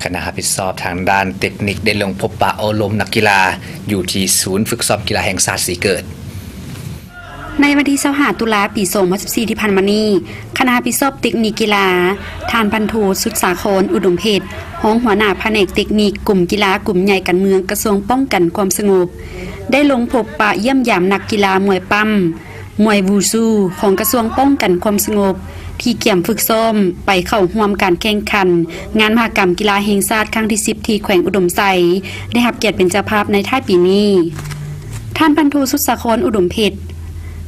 ຄະນະຮັບຜິດຊອບທາງດ້ານເຕັກນິກໄດ້ລົງພົບປະໂອ້ລົມນັກກິລາ ຢູ່ທີ່ສູນຝຶກຊ້ອມກິລາແຫ່ງຊາດສີເກີດ. ໃນວັນທີຊາວຫ້າ ຕຸລາ ປີສອງພັນສິບສີ່ ທີ່ຜ່ານມານີ້, ຄະນະຮັບຜິດຊອບເຕັກນິກກິລາ ທ່ານພັນໂທ ສຸດສາຄອນ ອຸດົມເພັດ ຮອງຫົວໜ້າພະແນກເຕັກນິກ ກົມກິລາ ກົມໃຫຍ່ການເມືອງ ກະຊວງປ້ອງກັນຄວາມສະຫງົບ ໄດ້ລົງພົບປະຢ້ຽມຢາມນັກກິລາມວຍປ້ຳ ມວຍວູຊູ ຂອງກະຊວງປ້ອງກັນຄວາມສະຫງົບ ທີ່ກຽມຝຶກຊ້ອມໄປເຂົ້າຮ່ວມການແຂ່ງຂັນງານມະຫະກຳກິລາແຫ່ງຊາດຄັ້ງທີສິບ ທີ່ແຂວງອຸດົມໄຊ ໄດ້ຮັບກຽດເປັນເຈົ້າພາບໃນທ້າຍປີນີ້. ທ່ານພັນໂທ ສຸດສາຄອນ ອຸດົມເພັດ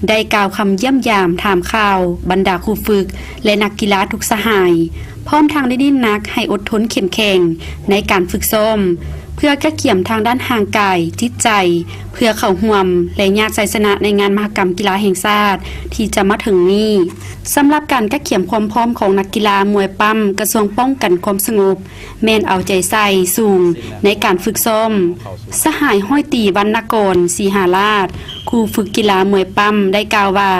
ໄດ້ກ່າວຄຳຢ້ຽມຢາມຖາມຂ່າວບັນດາຄູຝຶກ ແລະ ນັກກິລາທຸກສະຫາຍ, ພ້ອມທັງໄດ້ເນັ້ນໜັກໃຫ້ອົດທົນເຂັ້ມແຂງໃນການຝຶກຊ້ອມ ເພື່ອກະກຽມທາງດ້ານຮ່າງກາຍ, ຈິດໃຈ ເພື່ອເຂົ້າຮ່ວມ ແລະ ຍາດໄຊຊະນະໃນງານມະຫະກຳກິລາແຫ່ງຊາດທີ່ຈະມາເຖິງນີ້. ສຳລັບການກະກຽມຄວາມພ້ອມຂອງນັກກິລາມວຍປ້ຳກະຊວງປ້ອງກັນຄວາມສະຫງົບ ແມ່ນເອົາໃຈໃສ່ສູງໃນການຝຶກຊ້ອມ. ສະຫາຍຮ້ອຍຕີ ວັນນະກອນ ສີຫາລາດ ຄູຝຶກກິລາມວຍປ້ຳ ໄດ້ກ່າວວ່າ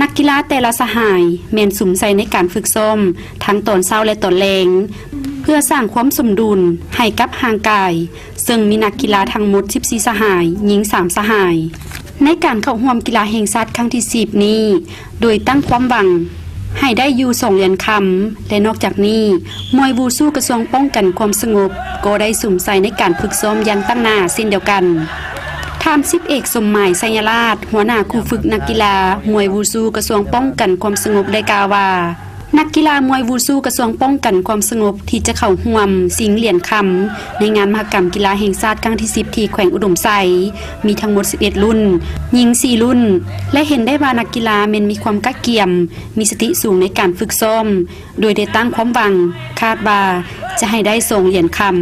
ນັກກິລາແຕ່ລະສະຫາຍແມ່ນສຸມໃສ່ໃນການຝຶກຊ້ອມທັງຕອນເຊົ້າ ແລະ ຕອນແລງ ເພື່ອສ້າງຄວາມສົມດຸນໃຫ້ກັບຮ່າງກາຍ, ເຊິ່ງມີນັກກິລາທັງໝົດສິບສີ່ສະຫາຍ, ຍິງສາມສະຫາຍ ໃນການເຂົ້າຮ່ວມກິລາແຫ່ງຊາດຄັ້ງທີສິບນີ້ ໂດຍຕັ້ງຄວາມຫວັງໃຫ້ໄດ້ຢູ່ສອງຫຼຽນຄຳ ແລະ ນອກຈາກນີ້ ມວຍວູຊູກະຊວງປ້ອງກັນຄວາມສະຫງົບ ກໍໄດ້ສຸມໃສ່ໃນການຝຶກຊ້ອມຢ່າງຕັ້ງໜ້າເຊັ່ນດຽວກັນ. ທ່ານສິບເອກ ສົມໝາຍ ໄຊຍະລາດ ຫົວໜ້າຄູຝຶກນັກກິລາມວຍວູຊູກະຊວງປ້ອງກັນຄວາມສະຫງົບ ໄດ້ກ່າວວ່າ ນັກກິລາມວຍວູຊູກະຊວງປ້ອງກັນຄວາມສະຫງົບ ທີ່ຈະເຂົ້າຮ່ວມຊິງຫຼຽນຄຳໃນງານມະຫະກຳກິລາແຫ່ງຊາດຄັ້ງທີສິບ ທີ່ແຂວງອຸດົມໄຊ ມີທັງໝົດສິບເອັດລຸ້ນ, ຍິງສີ່ລຸ້ນ ແລະ ເຫັນໄດ້ວ່ານັກກິລາແມ່ນມີຄວາມກະກຽມ, ມີສະຕິສູງໃນການຝຶກຊ້ອມ, ໂດຍໄດ້ຕັ້ງຄວາມຫວັງ, ຄາດວ່າຈະໃຫ້ໄດ້ສອງຫຼຽນຄຳ.